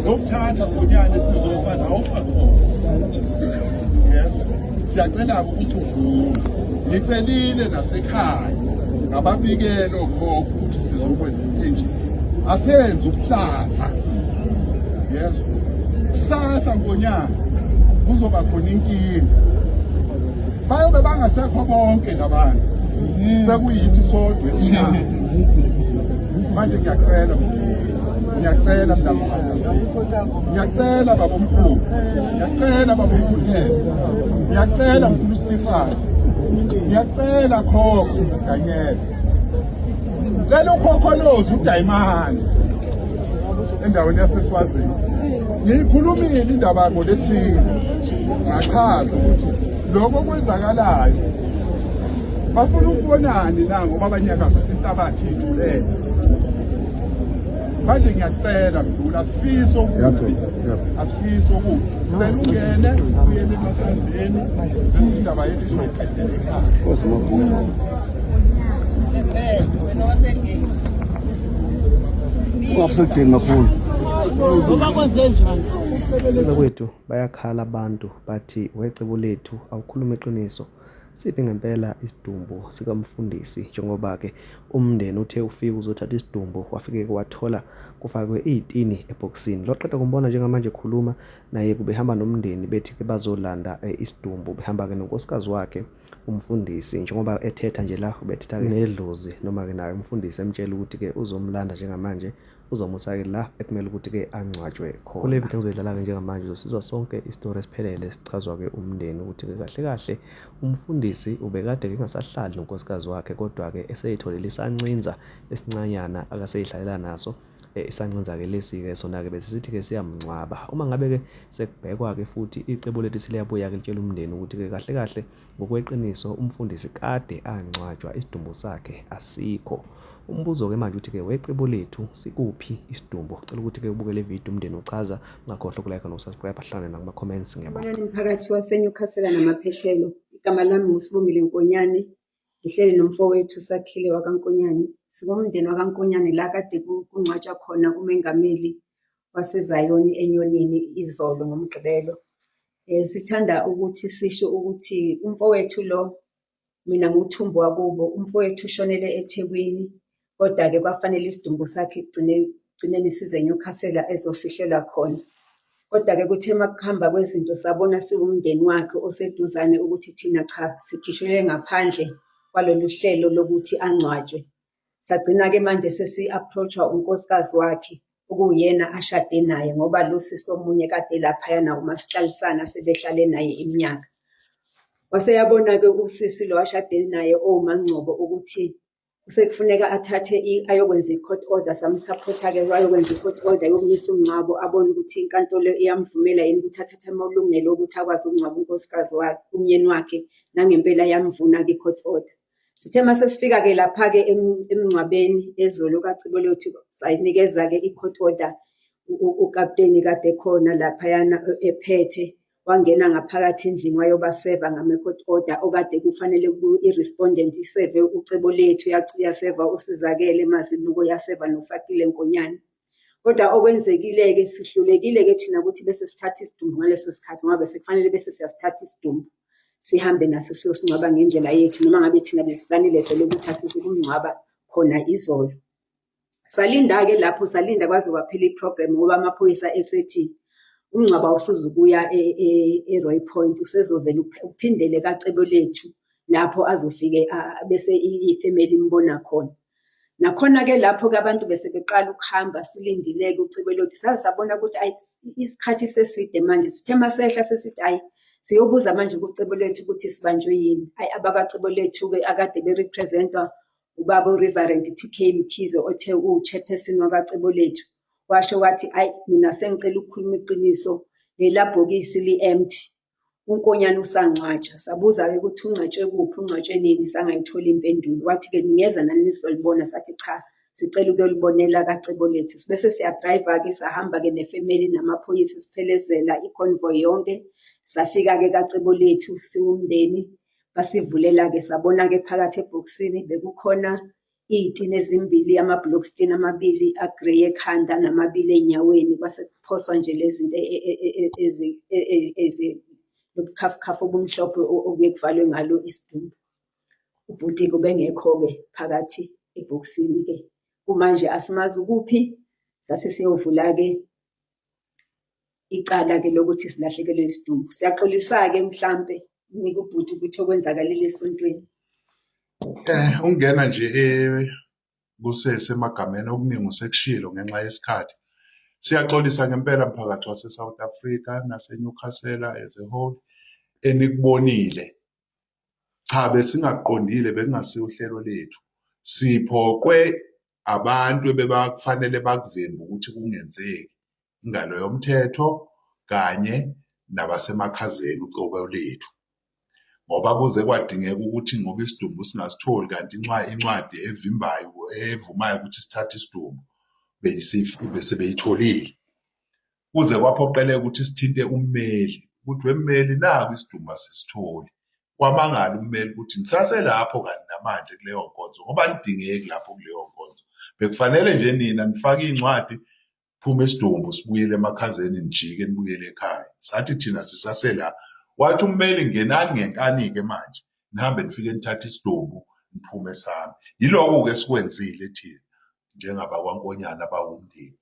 Sizokuthatha ngonyane, sizofa la ufa khona. Yezwa, siyacela-ke ukuthi uvume. Ngicelile nasekhaya, ngababikela okhokho ukuthi sizokwenza into enje, asenze ubuhlaza. Yezwa, kusasa ngonyana kuzoba khona inkinga, bayobe bangasekho bonke labantu, sekuyithi sodwa esishaya manje. Ngiyacela, ngiyacela mntamkhulu, ngiyacela babomkhulu, ngiyacela babomkhulu, ngiyacela mkhulu Stefan, ngiyacela khokho Daniel, cela ukhokholozi uDayimani endaweni yaseSwazini. Ngiyikhulumile indaba ngolesine, ngachaza ukuthi lokho okwenzakalayo bafuna ukubonani na, ngoba banyakazisa inhlabathi ijulele manje. Ngiyacela mdula, asifisi okubi, asifisi okubi, sicela ungene ubuyele emaphandleni, bese indaba yethu izoyiqedela ekhaya. Ungakusekudeni kakhulu. Ngoba kwenze njani? Zakwethu, bayakhala abantu, bathi wecebo lethu awukhuluma iqiniso. Siphi ngempela isidumbu sikamfundisi, njengoba-ke umndeni uthe ufike uzothatha isidumbu, wafike-ke wathola kufakwe iy'tini ebhokisini? Loqeda kumbona njengamanje ekhuluma naye, kubehamba nomndeni, bethi-ke bazolanda isidumbu, behamba-ke nonkosikazi wakhe umfundisi. Njengoba ethetha nje la, ubethetha nedlozi noma-ke naye umfundisi, emtshela ukuthi-ke uzomlanda njengamanje, uzomusa-ke la ekumele ukuthi-ke angcwatshwe khona. Kule video engizoyidlala-ke njengamanje, uzosizwa sonke isitori esiphelele sichazwa-ke umndeni ukuthi-ke kahle kahle umfundisi ubekade-ke engasahlali nonkosikazi wakhe, kodwa-ke eseyitholele isancinza esincanyana akaseyihlalela naso. Isancinza-ke lesi-ke sona-ke besisithi-ke siyamngcwaba. Uma ngabe-ke sekubhekwa-ke futhi, icebo lethu seliyabuya-ke litshela umndeni ukuthi-ke kahle kahle ngokweqiniso umfundisi kade angcwatshwa, isidumbu sakhe asikho. Umbuzo-ke manje uthi-ke, wecebo lethu, sikuphi isidumbu? Cela ukuthi-ke ubuke le video umndeni uchaza. Ungakhohlwa ukulike nokusubscribe. Ahlangane nakuma-comments, ngiyabonga. Sanibonani mphakathi waseNewcastle namaphethelo. Igama lami nguSibongile Nkonyane. Ngihleli nomfowethu Sakhile wakaNkonyane. Singumndeni wakaNkonyane la kade kungcwatshwa khona umengameli waseZayoni eNyonini izolo ngoMgqibelo. Sithanda ukuthi sisho ukuthi umfowethu lo, mina ngiwuthumbu wakubo, umfowethu ushonele eThekwini, kodwa-ke kwafanele isidumbu sakhe ekugcineni size eNewcastle ezofihlelwa khona. Kodwa-ke kuthe uma kuhamba kwezinto sabona siwumndeni wakhe oseduzane ukuthi thina cha, sikhishelwe ngaphandle kwalolu hlelo lokuthi angcwatshwe. Sagcina-ke manje sesi-approach-wa unkosikazi wakhe okuwuyena ashade naye, ngoba lo sisi omunye kade elaphayana umasihlalisana sebehlale naye iminyaka. Waseyabona-ke usisi lo ashade naye owuMaNgcobo ukuthi sekufuneka athathe ayokwenza i-court order. Samsaphotha-ke wayokwenza i-court order yokumisa umngcwabo, abone ukuthi inkantolo iyamvumela yini ukuthi athathe amalungelo okuthi akwazi ukungcwaba unkosikazi wakhe, umyeni wakhe. Nangempela yamvuna-ke i-court order. Sithe uma sesifika-ke lapha-ke emngcwabeni ezolo kaCibolethu, sayinikeza-ke i-court order ukapteni kade ekhona laphayana ephethe, wangena ngaphakathi endlini wayobaseva ngama-court order okade kufanele i-respondent iseve uCebolethu, yaseva uSizakele Mazibuko, yaseva noSakile Nkonyane. Kodwa okwenzekile-ke, sihlulekile-ke thina ukuthi bese sithatha isidumbu ngaleso sikhathi, ngoba bese kufanele bese siyasithatha isidumbu sihambe naso siyosingcwaba ngendlela yethu, noma ngabe thina besiplanile vele ukuthi asizukumngcwaba khona izolo. Salinda-ke lapho, salinda kwaze kwaphela i-program, ngoba amaphoyisa esethi umngcwabo awusuzukuya e-Roy Point, usezovele uphindele kaCebolethu lapho azofike bese ifemeli imbona khona. Nakhona-ke lapho-ke abantu bese beqala ukuhamba, silindile-ke uCebolethu. Saze sabona ukuthi ayi, isikhathi seside manje. Sithe masehla sesithi ayi, siyobuza manje kuCebolethu ukuthi sibanjwe yini. Ayi, abakaCebolethu-ke akade be-represent-wa ubaba uReverend TK Mkhize othe uwu-chairperson wakaCebolethu, washo wathi ayi, mina sengicela ukukhuluma iqiniso, lela bhokisi li-empty. UNkonyane usangcwatshwa. Sabuza-ke ukuthi ungcwatshwe kuphi, ungcwatshwe nini, sangayithola impendulo. Wathi-ke ningeza nani nizolibona, sathi cha, sicela ukuyolibonela kaCebolethu. Sibese siyadrayiva-ke, sahamba-ke nefemeli namaphoyisa siphelezela i-convoy yonke. Safika-ke kaCebolethu siwumndeni, basivulela-ke, sabona-ke phakathi ebhokisini bekukhona. Iy'tini ezimbili, ama-block steen amabili a-grey ekhanda namabili ey'nyaweni, kwase kuphoswa nje lezi zinto lobukhafukhafu obumhlophe okuye kuvalwe ngalo isidumbu. Ubhuti-ke ubengekho-ke phakathi ebhokisini-ke. Kumanje asimazi ukuphi, sase siyovula-ke icala-ke lokuthi silahlekelwe isidumbu. Siyaxolisa-ke mhlampe nika ubhuti ukuthi okwenzakalile esontweni. Ungena nje kusese emagameni okuningi usekushilo ngenxa yesikhathi. Siyaxolisa ngempela mphakathi wase-South Africa nase-Newcastle as a whole enikubonile. Cha, besingakuqondile bekungasiwo uhlelo lethu. Siphoqwe abantu ebebakufanele bakuvimbe ukuthi kungenzeki, ingalo yomthetho kanye nabasemakhazeni uqobo lethu. Ngoba kuze kwadingeka ukuthi ngoba isidumbu singasitholi kanti incwadi evimbayo evumayo ukuthi sithathe isidumbu bese beyitholile. Kuze kwaphoqeleka ukuthi sithinte ummeli ukuthi wemmeli naku isidumbu asisitholi. Kwamangala ummeli ukuthi nisaselapho kanti namanje kuleyo nkonzo ngoba anidingeki lapho kuleyo nkonzo. Bekufanele nje nina nifake iy'ncwadi phume isidumbu sibuyele emakhazeni nijike nibuyele ekhaya. Sathi thina sisasela. Wathi ummeli ngenani ngenkani-ke manje nihambe nifike nithathe isidumbu niphume sami. Yilokhu-ke esikwenzile thina njengabakwaNkonyane abawumndeni.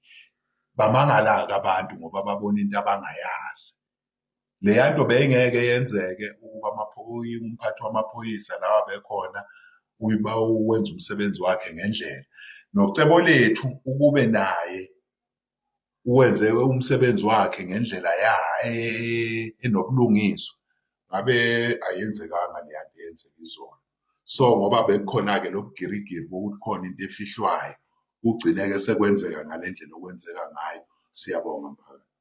Bamangala-ke abantu ngoba babona into abangayazi. Leya nto beyingeke yenzeke ukuba umphathi wamaphoyisa lawa abekhona wenza umsebenzi wakhe ngendlela. Nocebolethu ukube naye uwenze umsebenzi wakhe ngendlela enobulungiswa ngabe ayenzekanga leya nto eyenzeka izolo. So ngoba bekukhona-ke lobugirigiri bokuthi khona into efihlwayo, kugcine-ke sekwenzeka ngale ndlela okwenzeka ngayo. Siyabonga mphakathi.